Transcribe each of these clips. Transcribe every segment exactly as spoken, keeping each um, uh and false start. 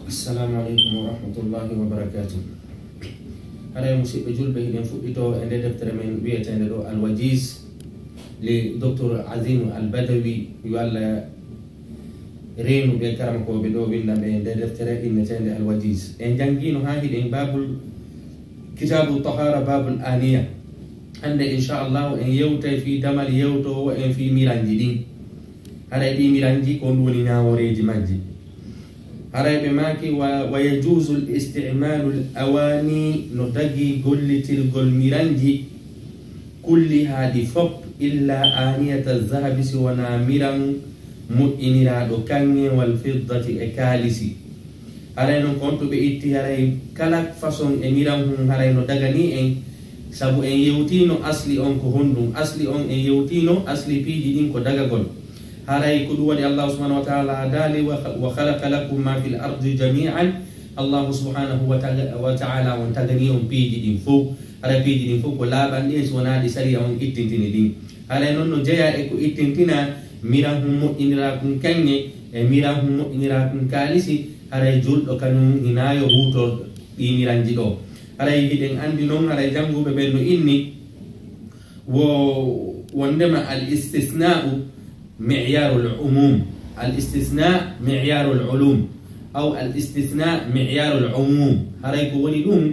Assalamu aleykum wa rahmatullahi wa barakatuh. Haray, musiɓɓe julɓe, hiɗen fuɗɗito e nde deftere men wi'eteende ɗo Al-Wajiz li Doktor Azim Al-Badawi, yo Allah reenu ɓe karamokooɓe ɗo winnda ɓe nde deftere inneteende Al-Wajiz. En janngino haa hiɗen baabul, kitaabu tahara, baabul aniya. Hannde, inchallahu, en yewtay fii damal yewtoowo en fii miranji ɗin. Haray ɗi miranji ko honɗun woni ñaawooreeji majji? Haray ɓe maaki, wa, wa yajuuzu l-isticmaalu l-awaani, no dagii gollitirgol miranji, kullihaa ɗi fof, illaa aaniyata zahabi, si wanaa miran moƴƴiniraaɗo kaŋŋe, wal fiddati, e kaalisi. Haray non ko honto ɓe itti, haray kala façon e miran hun haray no daganii en, sabu en yewtiino asli on ko honɗun. Asli on en yewtiino, asli piiji ɗin ko dagagol. Haray ko ɗun waɗi Allaahu subhaanahu wa ta'aalaa daali, wa, wa khalaqa lakum maa fil ardi jamii'an. Allaahu subhaanahu wa ta'aalaa, wa ta'aalaa on tagani on piiji ɗin fow. Haray piiji ɗin fow ko laaɓanɗi en si wanaa ɗi sariya on ittintini ɗin. Haray non no jeyaa e ko ittintinaa miran hun moƴƴiniraa kun kaŋŋe e miran hun moƴƴiniraa kun kaalisi, haray julɗo kañun hinaa yo huutor ɗii miranji ɗoo. Haray hiɗen anndi non, haray jannguɓe ɓen no inni wo wonndema al-istisnaa'u mi'yaarul umuum. Al-istisnaa'u mi'yaarul uluum. Aw al-istisnaa'u mi'yaarul umuum. Haray ko woni ɗun,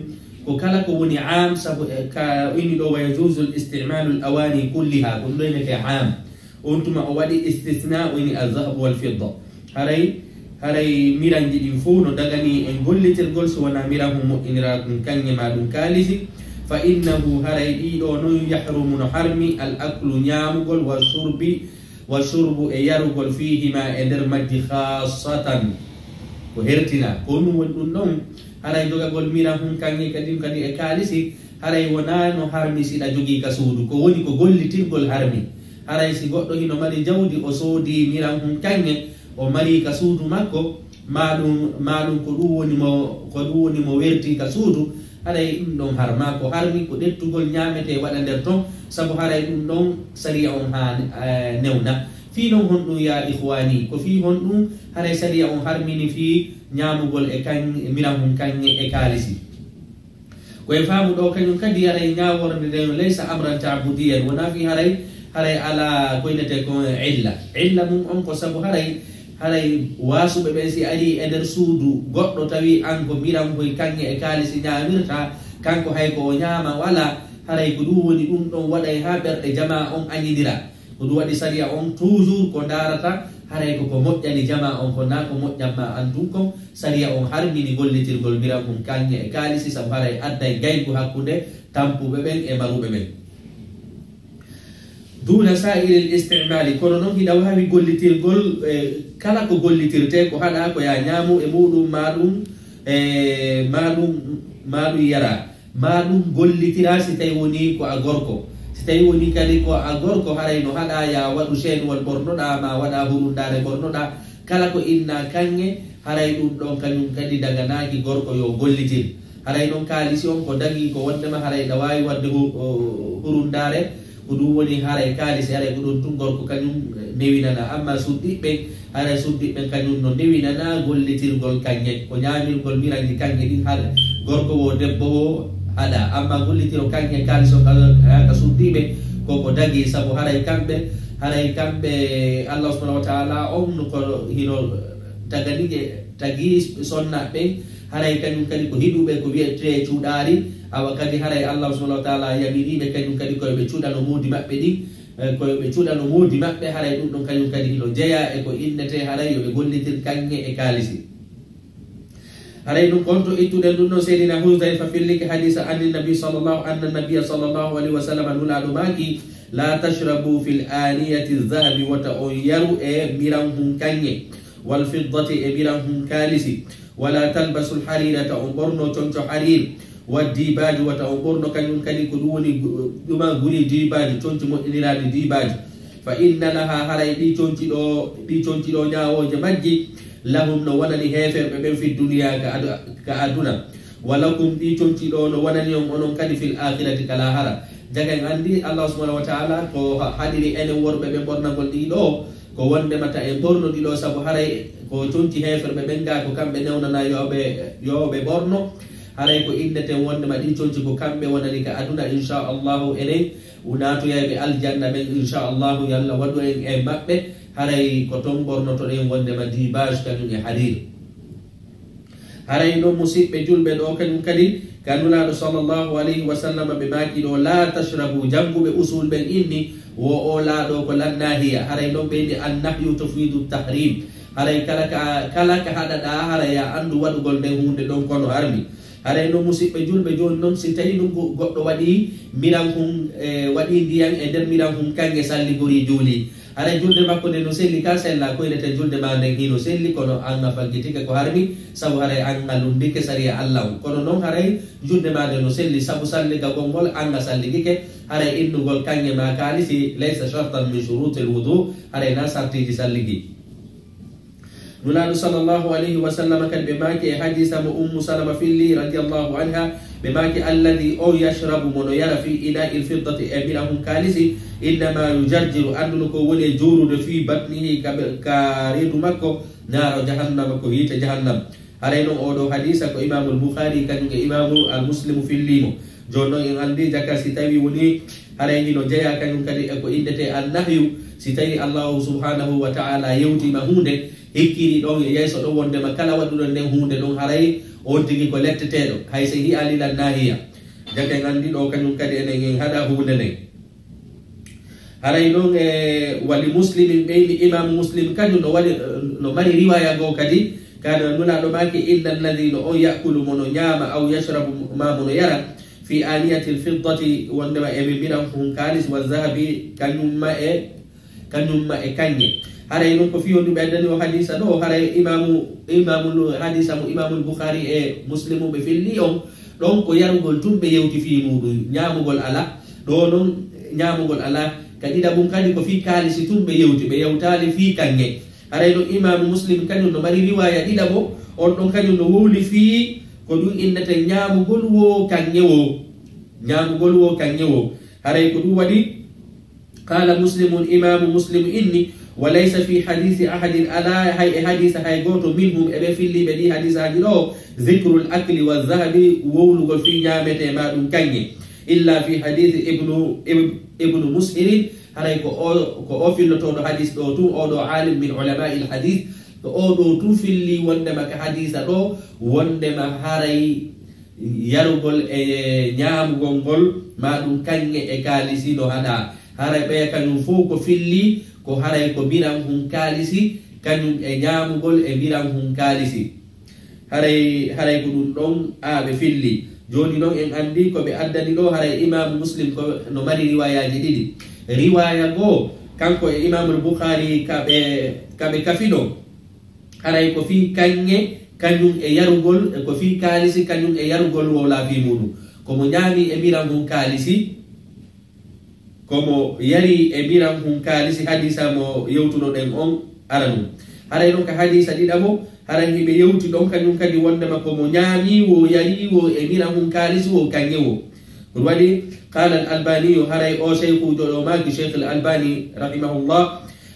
ko kala ko woni aam, sabu e ka inni ɗoo, wa yajuuzu l-isticmaalu l-awaani kullihaa, ko ɗun ɗoo innetee aam. On tuma o waɗi istisnaa, o inni al-zahabu wal fidda. Haray, haray miranji ɗin fow no daganii en gollitirgol si wanaa miran hun moƴƴiniraa kun kaŋŋe maa ɗun kaalisi. Fa innahu, haray ɗii ɗoo non, yahrumu, no harmi, al-aklu, ñaamugol, wa shurbi, wa shurbu, e yarugol, fiihimaa, e nder majji, khaassatan, ko hertinaa. Ko honɗun woni ɗun ɗon? Haray dogagol miran hun kaŋŋe kadi, kadi e kaalisi, haray wonaa no harmi si ɗa jogii ka suudu. Ko woni ko gollitirgol harmi. Haray si goɗɗo hino mari jawdi, o soodii miran hun kaŋŋe, o marii ka suudu makko, maa ɗun, maa ɗun ko ɗun woni mo, ko ɗun woni mo wertii ka suudu, haray ɗun ɗon harmaa. Ko harmi ko ƴettugol ñaametee waɗa nder ton, sabu haray ɗun ɗon sariya on haa, eh, newna. Fii non honɗun, yaa ikhwaani? Ko fii honɗun haray sariya on harmini fii ñaamugol e kaŋ-, e miran hun kaŋŋe e kaalisi? Ko e faamu ɗoo kañun kadi, haray ñaawoore nden laysa amran ta'budiyan, wonaa fii haray, haray alaa ko innetee ko illa. Illa mun on ko sabu haray, haray waasuɓe ɓen si arii e nder suudu goɗɗo tawi an ko miran koy kaŋŋe e kaalisi ñaamirta, kanko hay ko o ñaama walaa, haray ko ɗun woni ɗun ɗon waɗay haa ɓerɗe jamaa on añindira. Ko ɗun waɗi sariya on toujours ko ndaarata haray ko ko moƴƴani jamaa on kon, naa ko moƴƴan maa an tun kon. Sariya on harmini gollitirgol miran hun kaŋŋe e kaalisi, sabu haray adday gaygu hakkunde tampuɓe ɓen e maruɓe ɓen. Duuna saa'iril isti'maali, kono non hiɗa waawi gollitirgol, eh, kala ko gollitirtee, ko haɗaa ko yaa ñaamu e muɗum, maa ɗun, eh, maa ɗun, maa ɗun yaraa. Maa ɗun gollitiraa si tawii wonii ko a gorko. Si tawii wonii kadi ko a gorko, haray no haɗaa yaa waɗu seenuwol ɓornoɗaa, maa waɗaa hurundaare ɓornoɗaa. Kala ko innaa kaŋŋe, haray ɗun ɗon kañun kadi daganaaki gorko yo gollitir. Haray non kaalisi on ko dagii ko wonndema haray ɗa waawi waɗde hu-, o, hurundaare, ko ɗun woni haray kaalisi, haray ko ɗun tun gorko kañun newinanaa. Ammaa suddiiɓe ɓen, haray suddiiɓe ɓen kañun no newinanaa gollitirgol kaŋŋe, ko ñaamirgol miranji kaŋŋe ɗin haɗa, gorko woo, debbo woo haɗa. Ammaa gollitiro kaŋŋe kaalisi on ka, ka suddiiɓe, ko ko dagii, sabu haray kamɓe, haray kamɓe Allah subhanahu wa ta'ala on ko hino tagani ɓe, tagi sonnaaɓe ɓen, haray kañun kadi ko hiɗuɓe ko wi'etee cuɗaari, awa kadi haray Allah subhanahu wa ta'ala yamiriiɓe kañun kadi ko yo ɓe cuɗano moodi maɓɓe ɗin, eh, ko yo ɓe cuɗano moodi maɓɓe, haray ɗun ɗon kañun kadi hino jeyaa e ko innetee haray yo ɓe gollitir kaŋŋe e kaalisi. Haray ɗun ko honto ittuɗen ɗun ɗon? Seydina Huzayfa fillike hadiisa, anni nabi sallallahu, anna nabiya sallallahu alayhi wa sallam, Nulaaɗo maaki, "La tashrabu fil aaniyati zahabi, wota on yaru e miran hun kaŋŋe." Wal fiddati, e miran hun kaalisi, wala talbasul hariirata, on ɓorno conco hariir, wa diibaaju, wata on ɓorno kañun kadi ko ɗun woni gu-, ɗuma guri diibaaju, conci moƴƴiniraaɗi diibaaju. Fa inna laha, haray ɗi conci ɗoo, ɗi conci ɗoo ñaawooje majji, lahum no wonani heeferɓe ɓen fi duniya ka adu-, ka aduna. Wa lakum, ɗi conci ɗoo no wonani on onon kadi fil aakhirati ka laahara. Jaga en anndi Allah subhanahu wa ta'ala ko ha-, haɗiri enen worɓe ɓe ɓornagol ɗi ɗoo, Ko wondema ta en ɓornodi ɗoo, sabu haray ko conci heeferɓe ɓen gaa ko kamɓe newnanaa yo ɓe, yo ɓe ɓorno. Haray ko inneten wondema ɗin conci ko kamɓe wonani ka aduna, insha Allahu, enen naatoyayɓe aljanna ɓen, insha Allahu, yo Allah waɗu en e maɓɓe. Haray ko ton ɓornotoɗen wondema dibaj kañum e harir. Haray non, musiɓɓe julɓe, ɗoo kañum kadi, ka Nulaaɗo sallallahu alayhi wa sallam ɓe maaki ɗoo, "La tashrabu", jannguɓe usul ɓen inni, wo oo laaɗo ko lan nahiya. Haray non ɓe inni, "An nahyu tufidu tahrim." Haray kala ka, kala ka haɗaɗaa, haray a anndu waɗugol nden huunde ɗon kono harmi. Haray non, musiɓɓe julɓe, jooni non, si tawii ɗum go-, goɗɗo waɗii miran hun, e, waɗii ndiyan e nder miran hun kaŋŋe salligorii juulii. Haray julde makko nden no selli, ka sella, ko innete julde maa nden hino selli, kono an a faggitike ko harmi, sabu haray an a lunndike sariya Alla on. Kono non haray julde maa nden no selli, sabu salligagol ngol an a salligike, haray innugol kaŋŋe maa kaalisi, laysa shartan min shurutil wudu, haray na sartiiji salligi. Nulaaɗo sallallahu alayhi wa sallam kadi ɓe maaki e hadiisa mo Ummu Salama filli radiyallahu anha, ɓe maaki, "Alladhi o yashrabu", mo no yara, "fi ina'il fiddati", e miran hun kaalisi, "innama yujarjiru", annduno ko woni e joorude, "fi batnihi", ka ɓe-, ka reedu makko, "naara jahannama", ko hiite jahannam. Haray non oo ɗoo hadiisa ko Imaamul Bukhaari kañum e Imaamu al Muslimu filli mo. Jooni non en anndi jaka si tawii woni haray hino jeyaa kañum kadi e ko innetee an nahyu, si tawii Allahu subhanahu wa ta'ala yewtiima huunde, hikkini ɗon e yeeso ɗon wondema kala waɗuɗo nden huunde ɗon haray on tigi ko letteteeɗo, hay si hi'aali lan nahiya. Jaka en anndi ɗoo kañum kadi enen en haɗa huunde nden. Haray non e wali Muslimin ɓeyni Imaamu Muslim kañum no wali, no mari riwaaya goo kadi, ka Nulaaɗo maaki, "Inna alladhi", no on, "ya'kulu", mo no ñaama, "aw yashrabu", maa mo no yara, "fi aniyatil fiddati", wondema e miran hun kaalis, "wa zahabi", kañumma e, kañumma e kaŋŋe. Haray non ko fii honɗun ɓe addani oo hadiisa ɗoo, haray Imaamu, Imaamul, hadiisa mo Imaamul Bukhaari e Muslimu ɓe filli on, ɗon ko yarugol tun ɓe yewti fii muuɗun, ñaamugol alaa. Ɗoo non ñaamugol alaa. Ka ɗiɗaɓun kadi ko fii kaalisi tun ɓe yewti, ɓe yewtaali fii kaŋŋe. Haray non Imaamu Muslim kañum no mari riwaaya ɗiɗaɓo, on ɗon kañum no wowli fii ko ɗun innete ñaamugol woo kaŋŋe woo. Ñaamugol woo kaŋŋe woo. Haray ko ɗun waɗi, qaala Muslimun, Imaamu Muslim inni, "Wa laysa fi hadiisi ahadin", alaa hay e hadiisa hay gooto, "minhum", e ɓe filliiɓe ɗii hadiisaaji ɗoo, "dhikrul akli wa zahabi", wowlugol fii ñaametee maa ɗun kaŋŋe, "illa fi hadiisi Ibnu, Ibn-, Ibnu Mushirin", haray ko oo, ko oo fillotooɗo hadiis ɗoo tun, oo ɗoo aalim min ulamaa'il hadiis, ko oo ɗoo tun fillii wondema ka hadiisa ɗoo, wondema haray yarugol e ñaamugol ngol, maa ɗun kaŋŋe e kaalisi no haɗaa. Haray ɓeya kañun fow ko fillii, ko haray ko miran hun kaalisi, kañun e ñaamugol e miran hun kaalisi. Haray, haray ko ɗun ɗon aa ɓe fillii. Jooni non en anndii ko ɓe addani ɗoo, haray Imaamu Muslim ko no mari riwaayaaji ɗiɗi. Riwaaya goo, kanko e Imaamul Bukhaari ka ɓe, ka ɓe kafi ɗoo. Haray ko fii kaŋŋe, kañun e yarugol, e ko fii kaalisi, kañun e yarugol wowlaa fii muuɗun. Ko mo ñaami e miran hun kaalisi, ko mo yari e miran hun kaalisi, hadiisa mo yewtunoɗen on aranun. Haray non ka hadiisa ɗiɗaɓo, haray hiɓe yewti ɗon kañun kadi wondema ko mo ñaami woo, yari woo e miran hun kaalisi woo, kaŋŋe woo. Ko ɗun waɗi, qaala al-Albaaniyu, haray oo seykuujo ɗoo maaki, Sheykh al-Albaani, rahimahullah,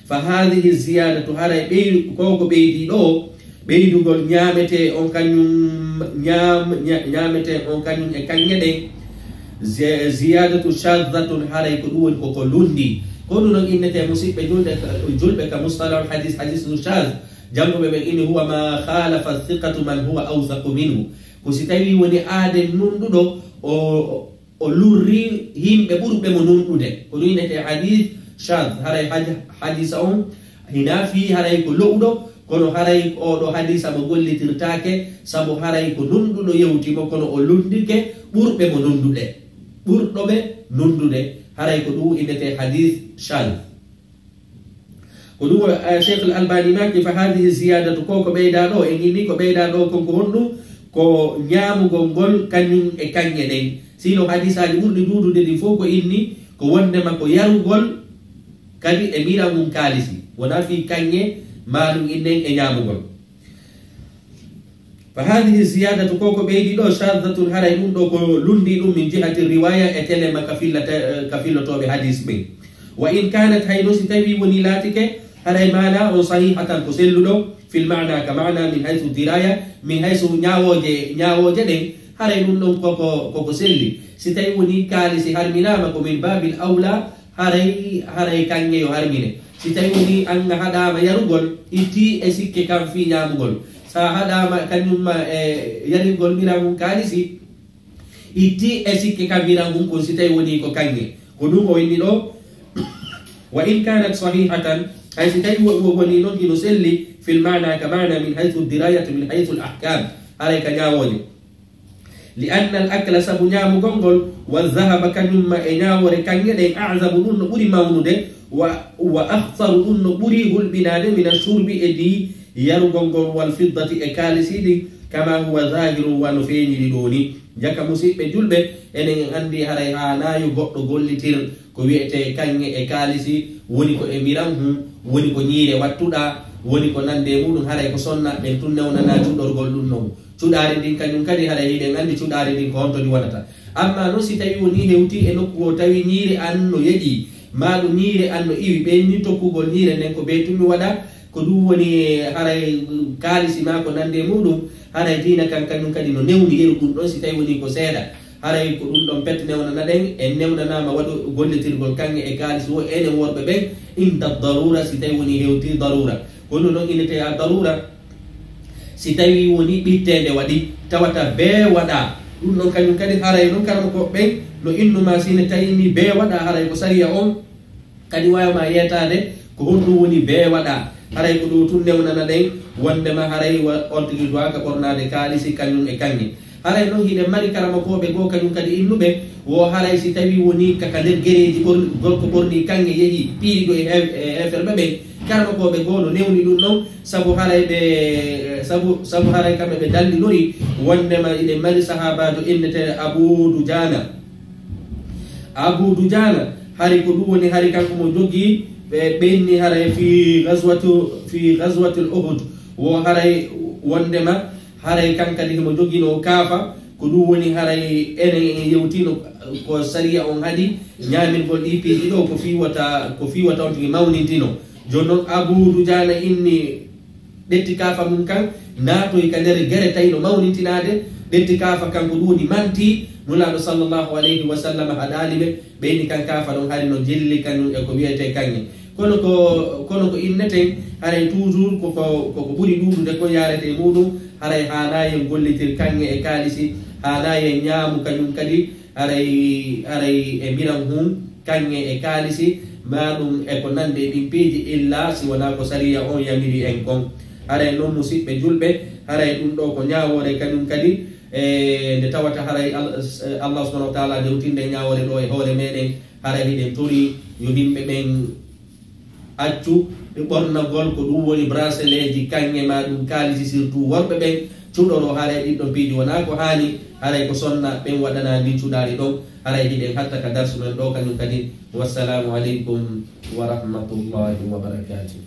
"Fa haadihi ziyaadatu", haray ɓey-, ko ko ɓeydii ɗoo, ɓeydugol ñaametee on kañun, ñaam-, ña-, ñaametee on kañun e kaŋŋe ɗen, zi-, ziyaadatu shaaddatun, haray ko ɗun woni ko ko lunndii. Ko ɗun non innetee musiɓɓe julde, julɓe ka mustalahul hadiis, hadiisun shaadh. Jannguɓe ɓen inni, "Huwa maa khaalafa thiqatu man huwa awthaqu minhu." Ko si tawii woni aaden nunnduɗo, o, o lurri yimɓe ɓurɓe mo nunɗude. Ko ɗun innetee hadiis shaadh. Haray haj-, hadiisa on hinaa fii haray ko lo'uɗo, kono haray oo ɗoo hadiisa mo gollitirtaake, sabu haray ko nunɗuɗo yewti mo, kono o lunndike ɓurɓe mo nunndude. Ɓurɗo ɓe nunndude, haray ko ɗun innetee hadiis shaadh. Ko ɗun, eh, Sheykh al-Albani maaki, "Fa haadihi ziyaadatu", ko ko ɓeydaa ɗoo, en inni ko ɓeydaa ɗoo kon ko honɗun? Ko ñaamugol ngol kañun e kaŋŋe ɗen. Sino hadiisaaji ɓurɗi ɗuuɗude ɗin fow ko inni ko wondema ko yarugol kadi e miran hun kaalisi. Wonaa fii kaŋŋe maa ɗun innen e ñaamugol. Fa haadihi ziyaadatu, ko ko ɓeydi ɗoo, shaaddatun, haray ɗun ɗoo ko lunndii ɗun, min jihati riwaaya, e telema ka fillata-, ka fillotooɓe hadiis ɓen. Wa in kaanat, hay no si tawii wonii laatike, Haray maana on sahihatan ko selluɗo, fil maana ka maana min haythu diraya, min haythu ñaawooje, ñaawooje ɗen, haray ɗun ɗon koko, koko selli. Si tawi woni kaalisi harminaama ko min baabil awla, haray, haray kaŋŋe yo harmine. Si tawi woni an a haɗaama yarugol, itti e sikke kan fii ñaamugol. Sa haɗaama kañum ma e yarirgol miran hun kaalisi, itti e sikke kan miran hun kon si tawi woni ko kaŋŋe. Ko ɗun o inni ɗo, wa in kanat sahihatan, hay si tawi wo-, wo-, woni non hino selli, fil maana ka maana min haythu dirayatu min haythu al ahkam, haray ka ñaawooje. Li anna al akla, sabu ñaamugol ngol, wa dhahaba, kañum ma e ñaawoore kaŋŋe ɗen, a'zamu, ɗun no ɓuri mawnude, wa, wa akhtaru, ɗun no ɓuri hulɓinaade, min ashurbi, e di yarugol ngol, wal fiddati, e kaalisi ɗin, kama huwa zahirun, wano feeñiri ɗoo ni. Jaka musiɓɓe julɓe, enen en anndi haray haanaayi goɗɗo gollitir ko wi'etee kaŋŋe e kaalisi, woni ko e miran hun, woni ko ñiire wattuɗaa, woni ko nande e muɗum, haray ko sonna, ɓen tun newnanaa cuɗorgol ɗun non. Cuɗaari ndin kañum kadi, haray hiɗen anndi cuɗaari ndin ko honto ndi wonata. Amma non si tawi woni hewti e nokku o tawi ñiire an no yeƴii, maa ɗum ñiire an no iwi, ɓeyni tokkugol ñiire nden ko bee tun mi waɗa, ko ɗum woni haray kaalisi maa ko nande e muɗum, haray diina kan kañum kadi no newni yeru ɗum ɗon si tawi woni ko seeɗa. Haray ko ɗum ɗon pet newnana ɗen, en newnanaama waɗu gollitirgol kaŋŋe e kaalisi wo enen worɓe ɓen, inda darura, si tawi woni hewti darura. Kono non innetee a darura, si tawi woni ɓitteende waɗi, tawata bee waɗaa. Ɗum ɗon kañum kadi haray non karamokooɓe ɓen no innu ma si ne tawi ni bee waɗaa, haray ko sariya on kadi waawi ma yeetaade ko honɗum woni bee waɗaa. Haray ko ɗum tun newnana ɗen wondema haray wa-, on tigi duwaaka ɓornaade kaalisi kañum e kaŋŋe. Haray non hiɗen mari karamokooɓe goo kañum kadi innuɓe wo haray si tawi woni ka, ka nder gereeji ɓor-, gorko ɓornii kaŋŋe yehi piiri ɗo e heef-, e heeferɓe ɓen, karamokooɓe goo no newni ɗum ɗon, sabu haray ɓe, sabu, sabu haray kamɓe ɓe dallinori wondema hiɗen mari sahaabaajo inneteeɗo Abu Dujaana. Abu Dujaana, hari ko ɗum woni hari kanko mo jogii, ɓe, ɓe inni haray fi ghazwatu, fi ghazwatil Uhud, wo haray wondema haray kan kadi himo joginoo kaafa, ko ɗum woni haray enen en yewtino ko sariya on haɗi ñaamirgol ɗii piiji ɗoo, ko fii wata, ko fii wata on tigi mawnintino. Jooni non Abu Dujaana inni ɗetti kaafa mun kan, naatoy ka nder gere tawi no mawnintinaade, ɗetti kaafa kan ko ɗum woni manti, Nulaaɗo sallallahu alayhi wa sallam haɗaali ɓe, ɓeyni kan kaafa ɗon hari no jilli kañum e ko wi'etee kaŋŋe. Kono ko, kono ko inneten, haray toujours ko, ko, ko, ko ɓuri ɗuuɗude ko yaarete e muɗum, haray haanaayi en gollitir kaŋŋe e kaalisi, haanaayi en ñaamu kañum kadi, haray, haray e mbiran hun, kaŋŋe e kaalisi, maa ɗum e ko nandi e ɗin piiji, illa si wonaa ko sariya on yamiri en kon. Haray non musiɓɓe julɓe, haray ɗum ɗoo ko ñaawoore kañum kadi, e nde tawata haray Al-, Allah subhanahu wa ta'ala dewtinde ñaawoore ɗoo e hoore meɗen, haray hiɗen tori yo yimɓe ɓen accu ɓe ɓornagol ko ɗum woni braceleji kaŋŋe maa ɗum kaalisi, surtout worɓe ɓen cuɗoroo haray ɗin ɗon piiji wonaa ko haani, haray ko sonna ɓen waɗanaa ndin cuɗaari ɗon, haray hiɗen hatta ka darsu men ɗoo kañum kadi. Wassalamu aleykum wa rahmatullahi wa barakatuh.